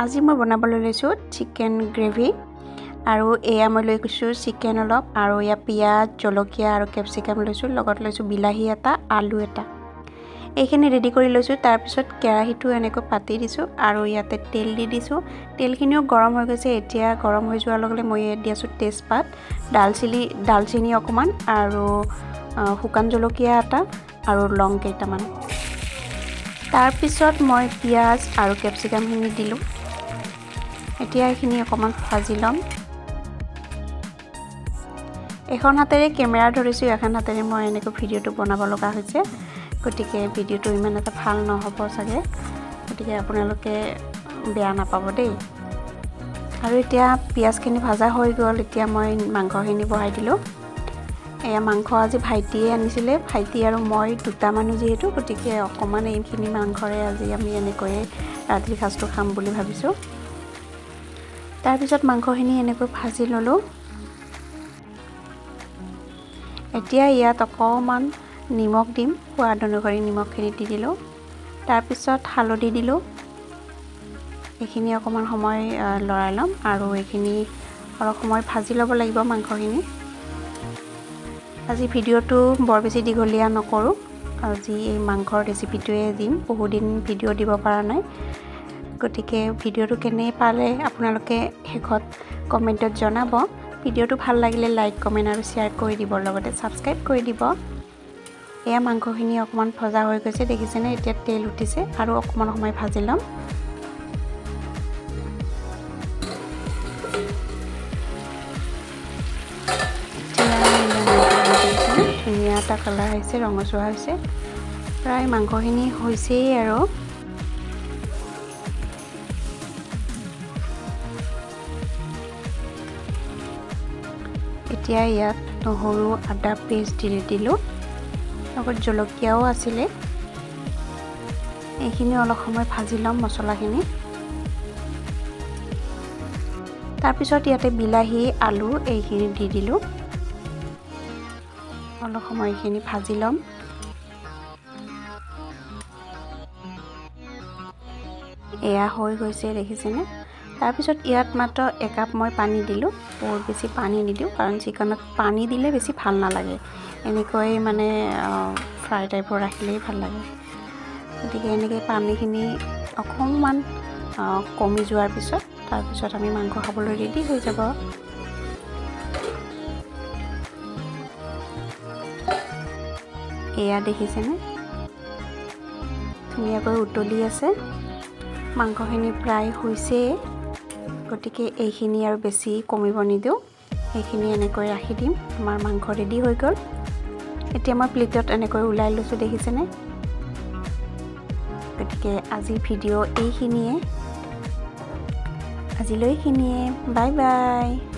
আজি মই বনাবলৈ লৈছোঁ চিকেন গ্ৰেভি। আৰু এয়া মই লৈ গৈছোঁ চিকেন অলপ, আৰু এয়া পিঁয়াজ, জলকীয়া আৰু কেপচিকাম লৈছোঁ, লগত লৈছোঁ বিলাহী এটা, আলু এটা। এইখিনি ৰেডি কৰি লৈছোঁ। তাৰপিছত কেৰাহীটো এনেকৈ পাতি দিছোঁ আৰু ইয়াতে তেল দি দিছোঁ। তেলখিনিও গৰম হৈ গৈছে। এতিয়া গৰম হৈ যোৱাৰ লগে লগে মই ইয়াত দি আছোঁ তেজপাত, ডালচেনি অকণমান আৰু শুকান জলকীয়া এটা আৰু লং কেইটামান। তাৰপিছত মই পিঁয়াজ আৰু কেপচিকামখিনি দিলোঁ। এতিয়া এইখিনি অকণমান ভাজি ল'ম। এখন হাতেৰে কেমেৰা ধৰিছোঁ, এখন হাতেৰে মই এনেকৈ ভিডিঅ'টো বনাব লগা হৈছে, গতিকে ভিডিঅ'টো ইমান এটা ভাল নহ'ব চাগে, গতিকে আপোনালোকে বেয়া নাপাব দেই। আৰু এতিয়া পিঁয়াজখিনি ভাজা হৈ গ'ল। এতিয়া মই মাংসখিনি বহাই দিলোঁ। এয়া মাংস আজি ভাইটিয়ে আনিছিলে। ভাইটি আৰু মই দুটা মানুহ যিহেতু, গতিকে অকণমান এইখিনি মাংসৰে আজি আমি এনেকৈয়ে ৰাতিৰ সাঁজটো খাম বুলি ভাবিছোঁ। তাৰপিছত মাংসখিনি এনেকৈ ভাজি ল'লোঁ। এতিয়া ইয়াত অকণমান নিমখ দিম, সোৱাদ অনুসৰি নিমখখিনি দি দিলোঁ। তাৰপিছত হালধি দিলোঁ। এইখিনি অকণমান সময় লৰাই ল'ম আৰু এইখিনি অলপ সময় ভাজি ল'ব লাগিব মাংসখিনি। আজি ভিডিঅ'টো বৰ বেছি দীঘলীয়া নকৰোঁ, আজি এই মাংসৰ ৰেচিপিটোৱে দিম। বহুদিন ভিডিঅ' দিব পৰা নাই, গতিকে ভিডিঅ'টো কেনে পালে আপোনালোকে শেষত কমেণ্টত জনাব। ভিডিঅ'টো ভাল লাগিলে লাইক, কমেণ্ট আৰু শ্বেয়াৰ কৰি দিব, লগতে ছাবস্ক্ৰাইব কৰি দিব। এয়া মাংসখিনি অকণমান ভজা হৈ গৈছে, দেখিছেনে? এতিয়া তেল উঠিছে আৰু অকণমান সময় ভাজি ল'ম। ধুনীয়া এটা কালাৰ আহিছে, ৰঙচুৱা হৈছে। প্ৰায় মাংসখিনি হৈছেই আৰু। এতিয়া ইয়াত নহৰু, আদা পেষ্ট দি দিলোঁ, লগত জলকীয়াও আছিলে। এইখিনি অলপ সময় ভাজি ল'ম মছলাখিনি। তাৰপিছত ইয়াতে বিলাহী, আলু এইখিনি দি দিলোঁ। অলপ সময় এইখিনি ভাজি ল'ম। এয়া হৈ গৈছে, দেখিছেনে? তাৰপিছত ইয়াত মাত্ৰ একাপ মই পানী দিলোঁ। বহুত বেছি পানী নিদিওঁ, কাৰণ চিকেনত পানী দিলে বেছি ভাল নালাগে। এনেকৈ মানে ফ্ৰাই টাইপৰ ৰাখিলেই ভাল লাগে। গতিকে এনেকৈ পানীখিনি অকণমান কমি যোৱাৰ পিছত তাৰপিছত আমি মাংস খাবলৈ ৰেডি হৈ যাব। এয়া দেখিছেনে? ধুনীয়াকৈ উতলি আছে। মাংসখিনি প্ৰায় হৈছেই, গতিকে এইখিনি আৰু বেছি কমিব নিদিওঁ, এইখিনি এনেকৈ ৰাখি দিম। আমাৰ মাংস ৰেডি হৈ গ'ল। এতিয়া মই প্লেটত এনেকৈ ওলাই লৈছোঁ, দেখিছেনে? গতিকে আজিৰ ভিডিঅ' এইখিনিয়ে, আজিলৈ এইখিনিয়ে। Bye bye.